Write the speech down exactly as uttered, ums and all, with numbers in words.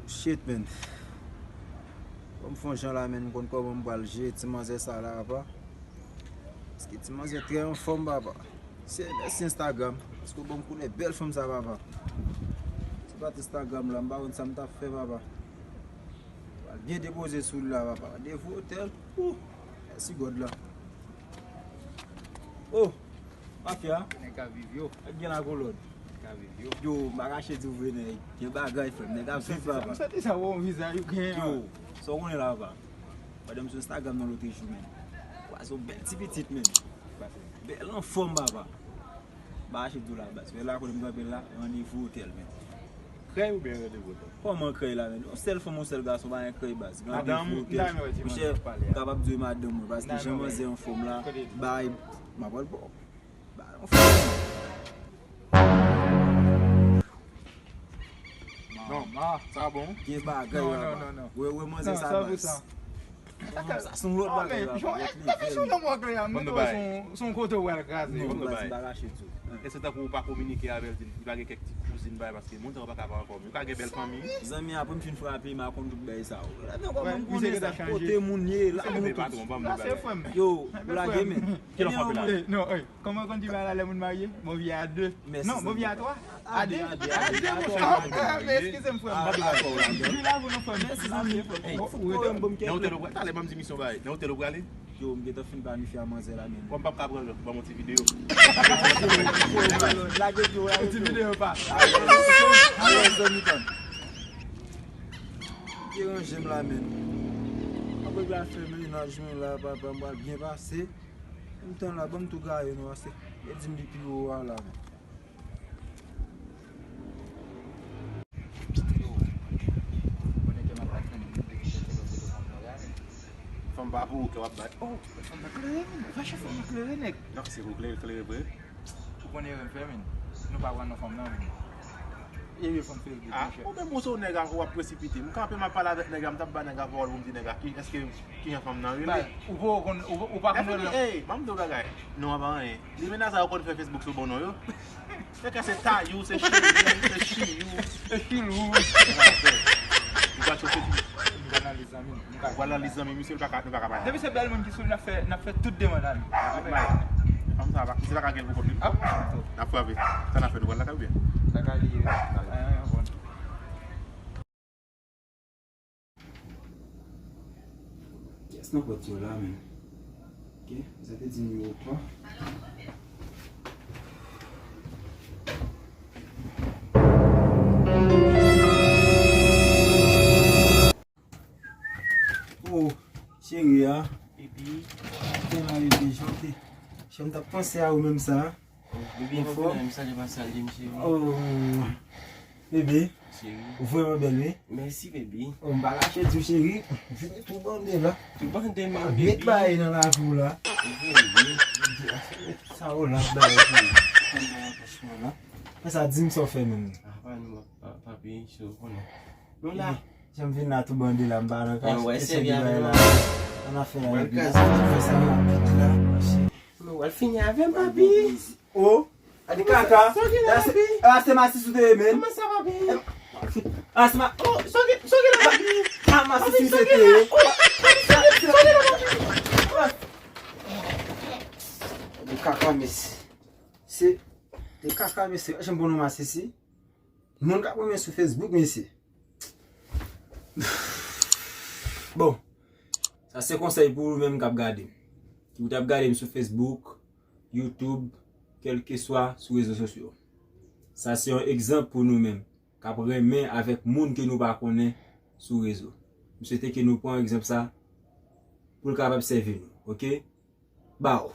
Shit, man. Fò m fè yon jan la, man, m konn kòman m pral jere ti manzè sa la, papa. Paske ti manzè trè anfòm, papa. Se mèsi Instagram, paske w ban m koulè bèl fanm sa, papa. Si pa t Instagram la, m pa konn sa m t ap fè, papa. Pral byen depoze sou l la, papa. Devo otèl. Ouh, mèsi God la. Oh, mafya. Nèg ka viv yo. Nèg gen lakolòn. Nèg ka viv yo. Yo, m pa kache di w vre, nèg. Gen bagay, frè m. Nèg ap viv, papa. M santi sa, bon, vizaj ou gen. Yo, sa w konnen la, papa. Pandan m sou Instagram nan lòt jou, men. Kwaze yon bèl ti pitit, men. Bèl anfòm, papa. M pa kache di w la, baz. Lè la kote m kanpe la, randevou otèl, men. Krèy oubyen randevou otèl? Kòman krèy la, men? Yon sèl fanm, yon sèl gason, pa gen krèy, baz. Randevou otèl. Monchè, m kapab di w madanm mwen, paske jan manzè anfòm la, bay, m ap pral ba w. Bay anfòm. Non, sa bon. Gen bagay la, baz. Wè, wè, manzè sa, baz. Sa se yon lòt bagay la, papa. Lòt nivo. Sa yon lòt bagay. Mete w sou yon kote w al kraze. Non, baz, m pa kache di w. Èske tankou ou pa kominike avè l, di l pa gen kèk ti kouzin bagay, paske moun sa yo pa ka pa anfòm. Yo ka gen bèl fanmi. Zanmi, apre m fin frape, m a konn tout bagay sa yo. Misye gentan chanje. Kote moun ye, la moun tout. Yo, ou lage, men. Ki lè w frape la? Non, ey. Kòman konn di bagay la lè moun marye? Bon, vi a de. Non, bon, vi a twa. A de? A de, a de, a de, a de, a de. Ah, ah, men eskize m, frè m. Di la pou nou, frè m. Mèsi, zanmi. Nan otèl ou prale? Talè, ban m di misyon bagay. Nan otèl ou prale? Yo, m gentan fin planifye a manzè la, men. Kòm m p ap ka pran lòt, ban m yon ti videyo. Lage videyo, lage videyo. Ti videyo pa. Alèz, zanmi pa m. Deranje m la, men. Apre m fè mennaj mwen la, papa, m pral byen pase. M tan la, ban m tou gaye nou ase. E di m li pi wo a la, men. Fanm pa pou ou ke w ap bat. Oh, fanm nan klere, men. Fache fanm nan klere, nèg. Non, se pou klere, klere vre. Ou konnen erè m fè, men. Nou pa pran non fanm nan, men. Erè fanm Facebook, monchè. Ah, ou menm ou se yon nèg a, w ap presipite. M kanpe, m ap pale avèk nèg la, m t ap ba nèg la pawòl pou m di nèg la ki, èske ki jan fanm nan rele? Ou poko konn, ou, ou pa konn rele. Ey, ban m di w bagay. Non, an pa anyen. Limena sa yo konn fè Facebook sou bon non yo. Se ka se Tayou, se Chiyou, se Chiyou. Se Chilou. Ou pa chofe tou. M pa analiz zanmi m. Ou pa analiz zanmi misye, l pa ka, nou pa ka pale. Depi se bèl moun ki sou li, n ap fè, n ap fè tout demann a li. Tout mal. Fanm sa pa, misye pa ka gen l pou kont li. Ah, bon. N ap frape. Sa n ap fè, nou pral lakay oubyen? Lakay li ye. Talè. An, an, bon. Kiyès nan pòt yo la, men? Ok, sa te di nimewo twa. Oh, cheri a. Baby. Kite la, baby, chante. Cheri, m t ap panse a ou menm sa. Baby, anfòm? M salye, m salye, m cheri. Oh, bebe. Cheri. Ou vrèman bèl, wi. Mèsi, baby. Oh, m pa kache di w, cheri. Vini tou bande la. Tou bande, men, baby. Met bagay nan lavi w la. Ou vre, wi. Sa w la, bagay, cheri. Fè sa, di m sa w fè menm. Ah, pa nou, pa, pa, pa, baby, cheri, ou konnen. Nou la. Jan m vin la tou bande la, m pa nan kache kesyon de bagay la. An afè la, epi fè sa rapid la. Mwen wè l fini avè m, papi. Oh, a di kaka. Sa w gen la, papi? A se masis ou te ye, men. Kòman sa, papi? A se ma... Oh, sa w gen, sa w gen la, papi? A masis ou te ye. Oh, papi, sa w gen la, papi? A di kaka, mesye. Se de kaka, mesye. Jan m bon nan masis, wi. Moun k ap renmen sou Facebook, mesye. Bon, sa se konsèy pou ou menm k ap gade m. Ki ou t ap gade m sou Facebook, YouTube, kèlkeswa sou rezo sosyo. Sa se yon egzanp pou nou menm k ap renmen avèk moun ke nou pa konnen sou rezo. M swete ke nou pran egzanp sa pou l kapab sèvi nou, ok? Baw.